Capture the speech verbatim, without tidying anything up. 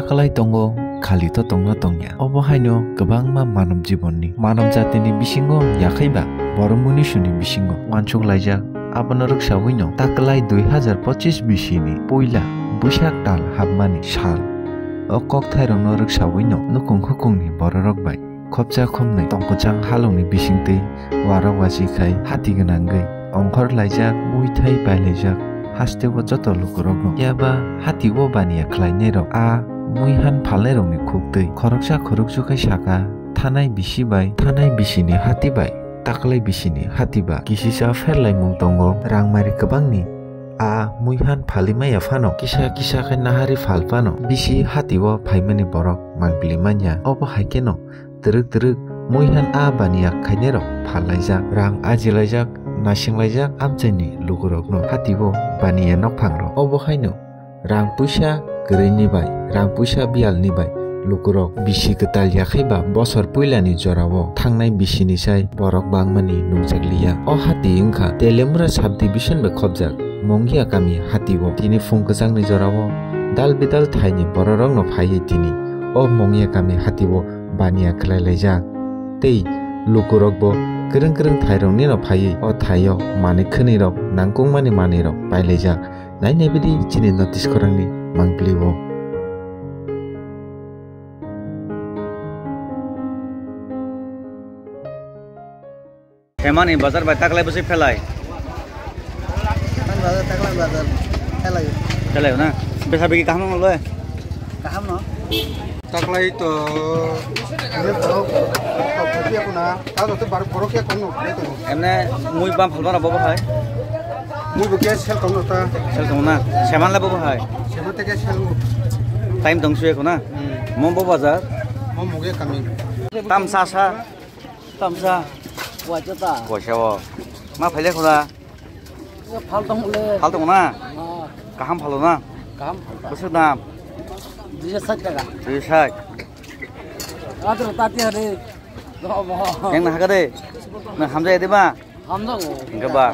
Kwlai tongo, khali to tongna tongya. Obo haino kwbangma manob jibonni, manob jatini bisingo yakhaiba borok munisuni bisingo wansuk laijak. Abono rwksawino takwlai dui hazar pochis bisini puila Buisak tal hapmani sal. O kokthairokno rwksawino nukhung khukungni bororok bai khopsa khopnwi tongkwchang halongni bisingtwi warok wachi khai hati gwnangwi ongkhor laijak, muithai pailaijak, hasteo joto lukurokno. Phiya ba hati o baniya khlainairok a muihan phalnairokni khuktwi khoroksa khoroksu khai saka, thanai bisi bai, thanai bisini hati bai, taklai bisini hati ba kisisa pherlaimung tongo, rang mari kwbangni. A muihan phalwi maya phano, kisa kisa khe nahari phal phano, bisi hati o phaimani borok manpili manya. Obo hai kheno twrwk twrwk muihan a baniya khainairok phal laijak, rang aji laijak, nasing laijak amchaini lukurokno hati o baniya nokphangrok. Obo haino rang puisa kwrwini bai, rang puisa biyalni bai lukurok bisi kwtal yakhai ba bosor puilani jorao thangnai bisini sai borok bangmani nungjakliya. O hati wngkha Telemura subdivision bai khopjak Mongia kami hati o. Tini phung kwchangni jorao dal bidal thaini bororokno phaiwi tini o Mongia kami hati o baniya khlai laijak. Tei lukurokbo kwrwng kwrwng thairoknino phaiwi o thaio manwi khwnwirok nangkukmani manwirok pailaijak. Nainai bidi chini notice khorangni mangpili o. Hemani bazar bai taklai bwswi phelai. Hemani bazar, taklai bazar. Phelai. Phelai na? Besa bigi kaham no le? Kaham no? Taklai to, ini borok, borok ya kuna, tahu tu baru borok ya kono, ya kono. Emne mui bam phalmana bobo hai? Mui bo kya sel kono ta? Sel kono na? Seman le bobo hai? Seman te kya sel. Time tong suye kuna? Hmm. Mo bo bazar? Mo muge kami. Tam sa sa. Tamsa. Wacha ta. Wacha o. Ma phaile khuna. Phal tong le. Phal tong na? Ah. Kaham phalo na? Kaham phal ta. Bwswk dam? Duiso sait taka. Duiso sait. Adro tati hari. Dobo. Yang na hagade. Na hamjai de ba? Hamjang o. Hingke ba?